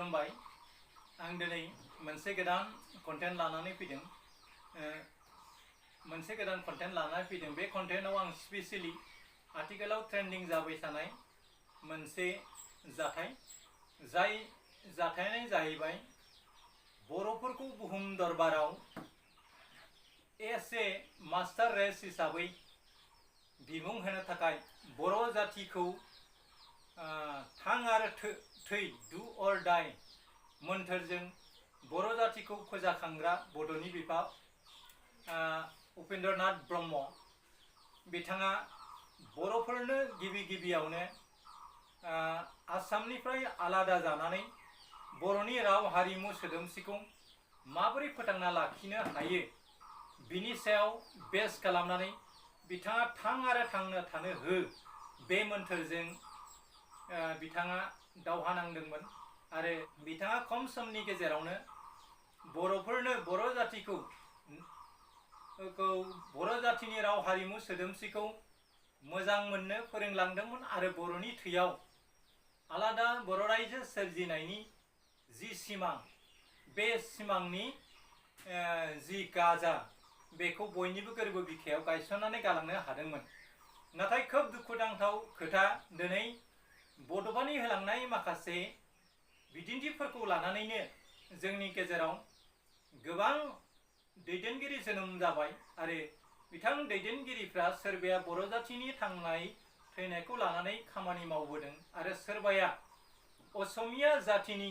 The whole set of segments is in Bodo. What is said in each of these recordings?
खुलुमबाय आं दिनै मोनसे गोदान कन्टेन्ट लानानै फैदों बे कन्टेन्टआव आं स्पेशली आथिखालाव ट्रेन्डिं जाबाय थानाय मोनसे जाथाय जाय जाथायानो जाहैबाय बर'फोरखौ बुहुम दरबाराव एस ए मास्टार रेस हिसाबै बिमुं होनो थाखाय बर' जातिखौ थां आरो थै डु अर डाइ मोन्थोरजों बर' जातिखौ फोजाखांग्रा बड'नि बिफा उपेन्द्रनाथ ब्रह्म बिथाङा बर'फोरनो गिबियावनो आसामनिफ्राय आलादा जानानै बर'नि राव हारिमु सोदोमस्रिखौ माबोरै फोथांना लाखिनो हायो बिनि सायाव बेस खालामनानै बिथाङा थां आरो थांनो थानो हो बे मोन्थोरजों बिथाङा दावहा नांदोंमोन आरो बिथाङा खम समनि गेजेरावनो बर'फोरनो बर' जातिनि राव हारिमु सोदोमस्रिखौ मोजां मोननो फोरोंलांदोंमोन आरो बर'नि थैयाव आलादा बर' रायजो सोरजिनायनि जि सिमां बे सिमांनि जि गाजा बेखौ बयनिबो गोरबो बिखायाव गायसननानै गालांनो हादोंमोन। नाथाय खोब दुखुनांथाव खोथा दिनै बड'फानि होलांनाय माखासे बिदिन्थिफोरखौ लानानैनो जोंनि गेजेराव गोबां दैदेनगिरि जोनोम जाबाय आरो बिथां दैदेनगिरिफ्रा सोरबाया बर' जातिनि थांनाय थैनायखौ लानानै खामानि मावबोदों आरो सोरबाया असमिया जातिनि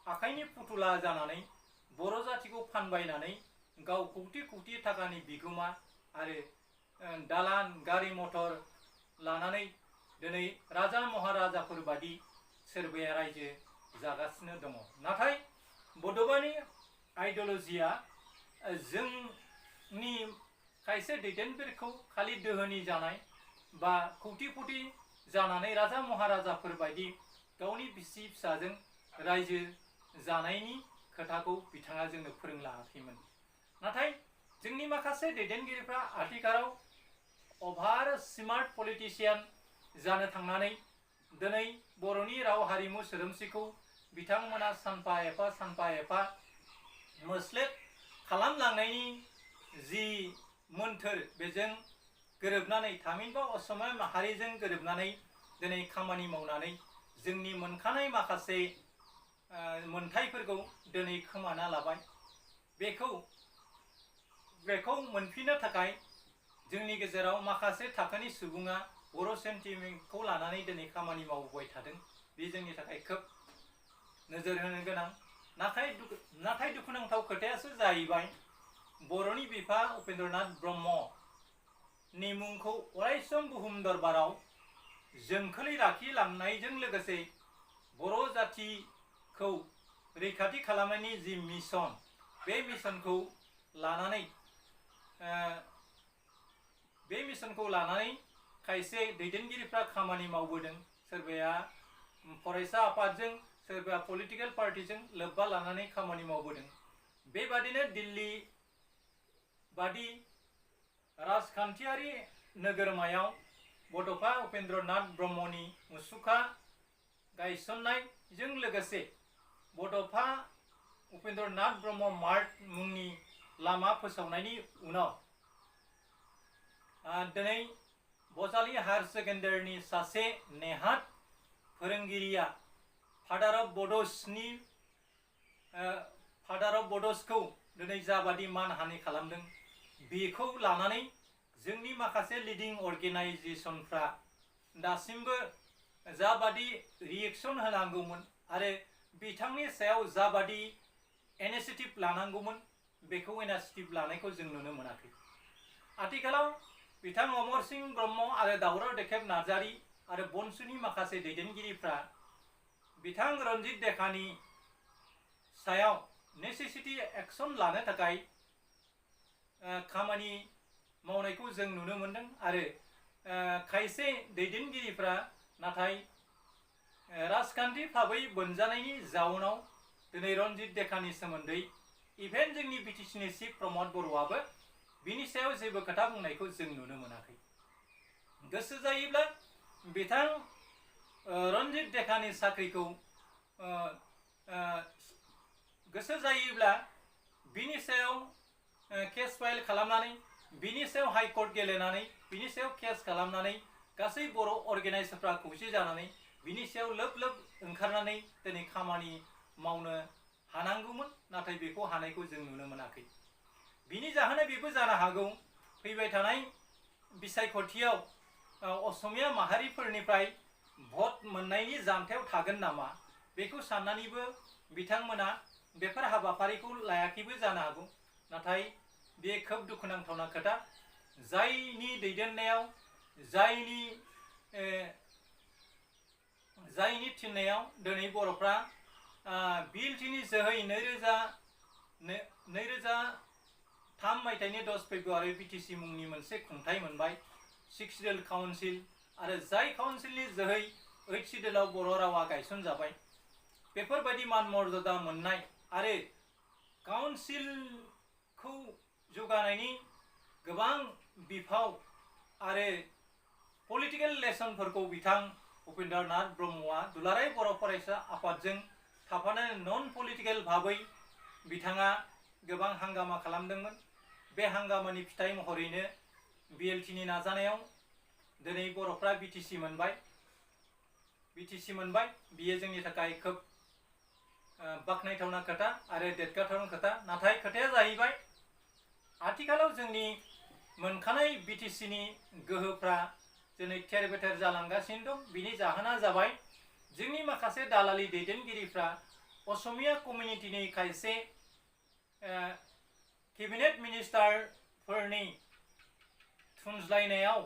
आखाइनि फुथुला जानानै बर' जातिखौ फानबायनानै गाव कौटि थाखानि बिगोमा आरो दालान गारि मटर लानानै दिनै राजा महाराजाफोर बादि सोरबाया रायजो जागासिनो दङ। नाथाय बड'फानि आइडिय'लजिया जोंनि खायसे दैदेनगिरिखौ खालि दोहोनि जानाय बा कौटि जानानै राजा महाराजाफोर बायदि गावनि बिसि फिसाजों रायजो जानायनि खोथाखौ बिथाङा जोंनो फोरोंलाङाखैमोन। नाथाय जोंनि माखासे दैदेनगिरिफ्रा आथिखालाव अभार स्मार्ट पलिटिशियान जानो थांनानै दिनै बर'नि राव हारिमु सोदोमस्रिखौ बिथांमोना सानफा एफा मोस्लेद खालामलांनायनि जि मोन्थोर बेजों गोरोबनानै थामहिनबा असमिया माहारिजों गोरोबनानै दिनै खामानि मावनानै जोंनि मोनखानाय माखासे मोनथायफोरखौ दिनै खोमाना लाबाय। बेखौ मोनफिननो थाखाय जोंनि गेजेराव माखासे थाखोनि सुबुङा बर' सेन्टिमेन्टखौ लानानै दिनै खामानि मावबाय थादों। बे जोंनि थाखाय खोब नोजोर होनो गोनां। नाथाय दुखुनांथाव खोथायासो जाहैबाय बर'नि बिफा उपेन्द्रनाथ ब्रह्मनि मुंखौ अरायसम बुहुम दरबाराव जोंखोलै लाखिलांनायजों लोगोसे बर' जातिखौ रैखाथि खालामनायनि जि मिशन बे मिशनखौ लानानै खायसे दैदेनगिरिफ्रा खामानि मावबोदों। सोरबाया फरायसा आफादजों सोरबाया पलिटिकेल पार्टिजों लोब्बा लानानै खामानि मावबोदों। बेबादिनो दिल्ली बादि राजखान्थियारि नोगोरमायाव बड'फा उपेन्द्रनाथ ब्रह्मनि मुसुखा गायसननायजों लोगोसे बड'फा उपेन्द्रनाथ ब्रह्म मार्ग मुंनि लामा फोसावनायनि उनाव दिनै बजालि हायार सेकेन्डारिनि सासे नेहाद फोरोंगिरिया फादार अफ बड'सखौ दिनै जाबादि मानहानि खालामदों बेखौ लानानै जोंनि माखासे लिडिं अर्गेनाइजेसनफ्रा दासिमबो जाबादि रिएक्सन होनांगौमोन आरो बिथांनि सायाव जाबादि इनिशिएटिभ लानांगौमोन बेखौ इनिशिएटिभ लानायखौ जों नुनो मोनाखै। आथिखालाव बिथां अमर सिंह ब्रह्म आरो दावराव देखेब नार्जारी आरो बनसुनि माखासे दैदेनगिरिफ्रा बिथां रन्जित देखानि सायाव नेसेसिटी एक्शन लानो थाखाय खामानि मावनायखौ जों नुनो मोनदों आरो खायसे दैदेनगिरिफ्रा नाथाय राजखान्थि भाबै बोनजानायनि जाउनाव दिनै रन्जित देखानि सोमोन्दै इभेन जोंनि बिटिसिनि चिफ प्रमद बर'आबो बिनि सायाव जेबो खोथा बुंनायखौ जों नुनो मोनाखै। गोसो जायोब्ला बिथां रन्जित देखानि साख्रिखौ जायोब्ला बिनि सायाव केस फाइल खालामनानै बिनि सायाव हाइकर्ट गेलेनानै बिनि सायाव केस खालामनानै गासै बर' अर्गेनाइजारफ्रा खौसे जानानै बिनि सायाव लोब लोब ओंखारनानै दिनै खामानि मावनो हानांगौमोन, नाथाय बेखौ हानायखौ जों नुनो मोनाखै। बिनि जाहोना बेबो जानो हागौ फैबाय थानाय बिसायख'थियाव असमिया माहारिफोरनिफ्राय भट मोननायनि जानथायाव थागोन नामा बेखौ साननानैबो बिथांमोना बेफोर हाबाफारिखौ लायाखैबो जानो हागौ। नाथाय बे खोब दुखुनांथावना खोथा, जायनि दैदेननायाव जायनि थिननायाव दिनै बर'फ्रा बिएलटिनि जोहै 2003 मायथाइनि 10 फेब्रुआरि बिटिसि मुंनि मोनसे खुंथाइ मोनबाय, 6 सिडुल काउन्सिल, आरो जाय काउन्सिलनि जोहै 8 सिडुलाव बर' रावा गायसनजाबाय। बेफोरबायदि मान मर्यादा मोननाय आरो काउन्सिलखौ जौगानायनि गोबां बिफाव आरो पलिटिकेल लेसनफोरखौ बिथां उपेन्द्रनाथ ब्रह्मआ दुलाराय बर' फरायसा आफादजों थाफानानै नन पलिटिकेल भाबै बिथाङा गोबां हांगामा खालामदोंमोन। बे हांगामानि फिथाइ महरैनो बिएलटिनि नाजानायाव दिनै बर'फ्रा बिटिसि मोनबाय। बियो जोंनि थाखाय खोब बाख्नायथावना खोथा आरो देरगाथावना खोथा। नाथाय खोथाया जाहैबाय आथिखालाव जोंनि मोनखानाय बिटिसिनि गोहोफ्रा दिनै थेर बेथेर जालांगासिनो दं। बिनि जाहोना जाबाय जोंनि माखासे दालालि दैदेनगिरिफ्रा असमिया कमिउनिटिनि खायसे केबिनेट मिनिस्टारफोरनि थुनज्लायनायाव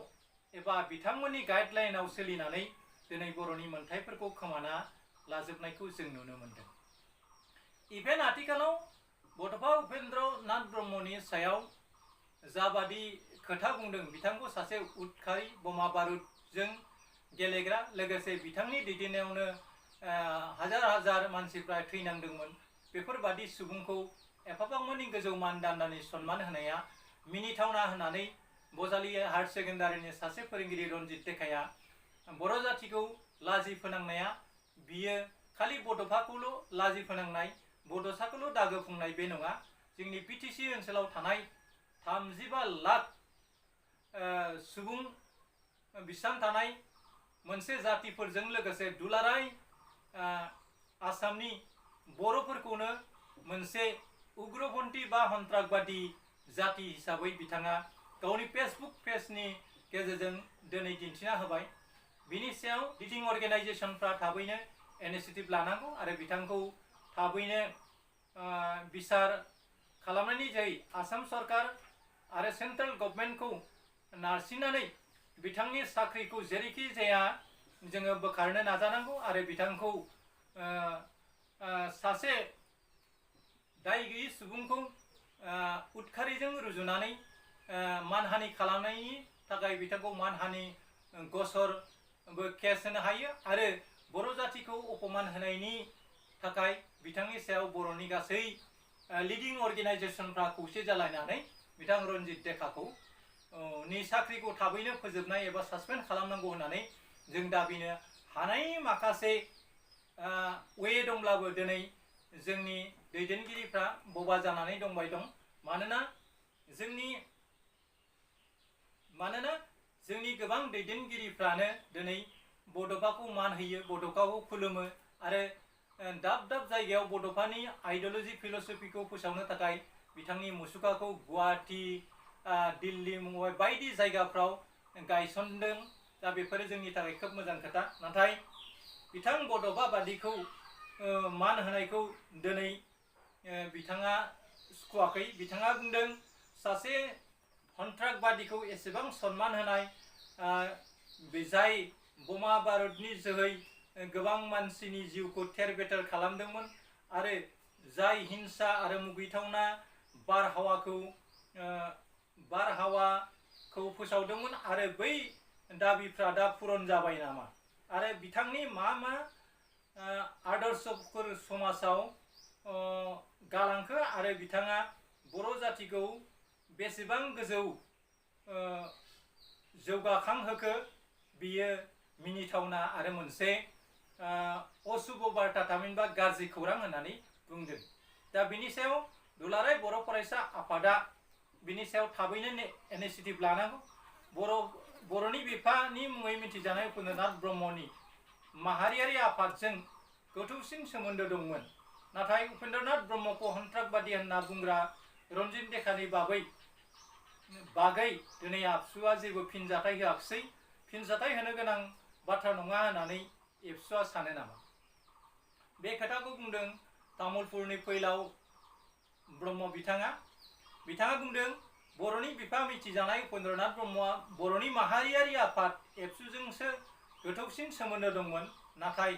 एबा बिथांमोननि गाइडलाइनाव सोलिनानै दिनै बर'नि मोन्थाइफोरखौ खोमाना लाजोबनायखौ जों नुनो मोनदों। इभेन आथिखालाव बड'फा उपेन्द्रनाथ ब्रह्मनि सायाव जाबादि खोथा बुंदों, बिथांखौ सासे उदखारि बमा बारुदजों गेलेग्रा, लोगोसे बिथांनि दैदेननायावनो हाजार हाजार मानसिफ्रा थैनांदोंमोन, बेफोरबादि सुबुंखौ एफाबांमानि गोजौ मानदान्दानि सन्मान होनाया मिनिथावना होननानै बजालि हायार सेकेन्डारिनि सासे फोरोंगिरि रन्जित टेकाया बर' जातिखौ लाजि फोनांनाया बियो खालि बड'फाखौल' लाजि फोनांनाय, बड'साखौल' दागो फुंनाय बे नङा। जोंनि बिटिसि ओनसोलाव थानाय 35 लाख सुबुं बिसान थानाय मोनसे जातिफोरजों लोगोसे दुलाराय आसामनि बर'फोरखौनो मोनसे उग्रपन्थी बा हन्त्रागबादि जाति हिसाबै बिथाङा गावनि फेसबुक पेजनि गेजेरजों दिनै दिन्थिना होबाय। बिनि सायाव लिडिं अर्गेनाइजेसनफ्रा थाबैनो इनिशिएटिभ लानांगौ आरो बिथांखौ थाबैनो बिसार खालामनायनि जोहै आसाम सरकार आरो सेन्ट्रेल गभर्नमेन्टखौ नारसिननानै बिथांनि साख्रिखौ जेरैखि जाया जोङो बोखारनो नाजानांगौ आरो बिथांखौ सासे दाय गैयै सुबुंखौ उदखारिजों रुजुनानै मानहानि खालामनायनि थाखाय बिथांखौ मानहानि गसरबो केस होनो हायो आरो बर' जातिखौ अपमान होनायनि थाखाय बिथांनि सायाव बर'नि गासै लिडिं अर्गेनाइजेसनफ्रा खौसे जालायनानै बिथां रन्जित टेकाखौ नि साख्रिखौ थाबैनो फोजोबनाय एबा सासपेन्ड खालामनांगौ होननानै जों दाबिनो हानाय माखासे वे दंब्लाबो दिनै जोंनि दैदेनगिरिफ्रा बबा जानानै दंबाय दं। मानोना जोंनि गोबां दैदेनगिरिफ्रानो दिनै बड'फाखौ मान होयो, बड'फाखौ खुलुमो आरो दाब दाब जायगायाव बड'फानि आइडिय'लजि फिलसफिखौ फोसावनो थाखाय बिथांनि मुसुखाखौ गुवाहाटी, दिल्ली, मुम्बाइ बायदि जायगाफ्राव गायसनदों। दा बेफोरो जोंनि थाखाय खोब मोजां खोथा। नाथाय बिथां बड'फा बादिखौ मान होनायखौ दिनै बिथाङा सुखुवाखै। बिथाङा बुंदों सासे हन्त्रागबादिखौ एसेबां सन्मान होनाय, जाय बमा बारुदनि जोहै गोबां मानसिनि जिउखौ थेर बेथेर खालामदोंमोन आरो जाय हिंसा आरो मुगैथावना बारहावाखौ फोसावदोंमोन आरो बै दाबिफ्रा दा पुरन जाबाय नामा आरो बिथांनि मा आदर्शफोर समाजाव गालांखो आरो बिथाङा बर' जातिखौ बेसेबां गोजौ जौगाखांहोखो, बियो मिनिथावना आरो मोनसे अशुभ बार्ता थामहिनबा गाज्रि खौरां होननानै बुंदों। दा बिनि सायाव दुलाराय बर' फरायसा आफादा बिनि सायाव थाबैनो इनिसिएटिभ लानांगौ। बर'नि बिफानि मुङै मिथिजानाय उपेन्द्रनाथ ब्रह्मनि माहारियारि आफादजों गोथौसिन सोमोन्दो दंमोन। नाथाय उपेन्द्रनाथ ब्रह्मखौ हन्त्राकबादि होनना बुंग्रा रन्जित देखानि बागै दिनै आबसुआ जेबो फिनजाथाय होआखिसै। फिनजाथाय होनो गोनां बाथ्रा नङा होननानै एबसुआ सानो नामा? बे खोथाखौ बुंदों तामुलपुरनि फैलाव ब्रह्म बिथाङा बुंदों बर'नि बिफा मिथिजानाय उपेन्द्रनाथ ब्रह्मआ बर'नि माहारियारि आफाद एबसुजोंसो गोथौसिन सोमोन्दो दंमोन। नाथाय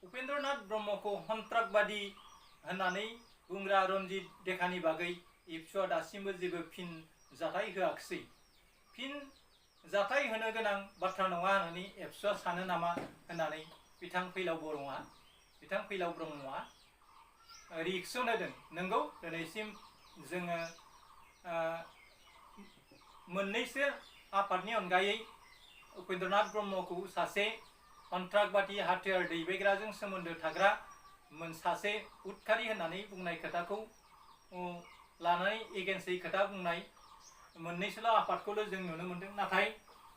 उपेन्द्रनाथ ब्रह्मखौ हन्त्राकबादि होननानै बुंग्रा रन्जित देखानि बागै एबसुआ दासिमबो जेबो फिनजाथाय होआखिसै। फिनजाथाय होनो गोनां बाथ्रा नङा होननानै एबसुआ सानो नामा होननानै बिथां फैलाव ब्रह्मआ रिएक्सन होदों। नंगौ, दिनैसिम जोङो मोननैसो आफादनि अनगायै उपेन्द्रनाथ ब्रह्मखौ सासे हन्त्राकबादि हाथियार दैबायग्राजों सोमोन्दो थाग्रा सासे उदखारि होननानै बुंनाय खोथाखौ लानानै एगेन्सै खोथा बुंनाय मोननैसोल' आफादखौल' जों नुनो मोनदों। नाथाय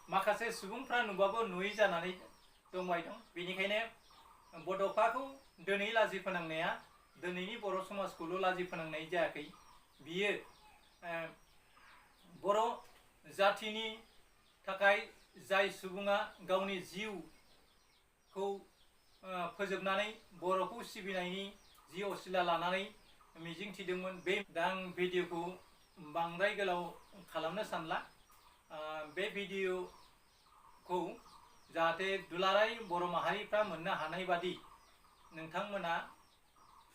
माखासे सुबुंफ्रा नुबाबो नुयै जानानै दंबाय दं। बेनिखायनो बड'फाखौ दिनै लाजि फोनांनाया दिनैनि बर' समाजखौल' लाजि फोनांनाय जायाखै। बियो बर' जाथिनि थाखाय जाय सुबुङा गावनि जिउखौ फोजोबनानै बर'खौ सिबिनायनि जि असिला लानानै मिजिं थिदोंमोन। दा आं भिडिअखौ बांद्राय गोलाव खालामनो सानला। बे भिडिअखौ जाहाथे दुलाराय बर' माहारिफ्रा मोननो हानाय बादि नोंथांमोना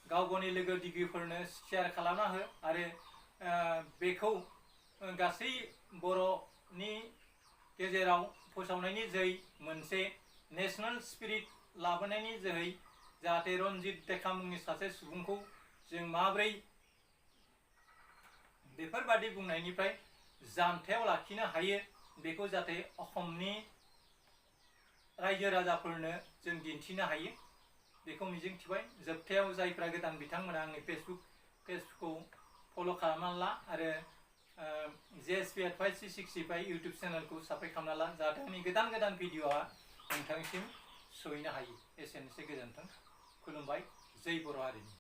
गाव गावनि लोगो दिगिफोरनो शेयार खालामना हो आरो बेखौ गासै बर'नि गेजेराव फोसावनायनि जोहै मोनसे नेशनेल स्पिरिट लाबोनायनि जोहै जाहाथे रन्जित देखा मुंनि सासे सुबुंखौ जों माब्रै बेफोरबादि बुंनायनिफ्राय जानथायाव लाखिनो हायो बेखौ जाहाथे असमनि रायजो राजाफोरनो जों दिन्थिनो हायो बेखौ मिजिं थिबाय। जोबथायाव जायफ्रा गोदान बिथांमोना आंनि फेसबुकखौ फल' खालामना ला आरो JSP Advice 365 इउटुब चेनेलखौ साबस्क्राइब खालामना ला जाहाथे आंनि गोदान भिडिअआ नोंथांनिसिम सहैनो हायो। एसेनोसै, गोजोन्थों, खुलुमबाय, जै बर' हारिनि।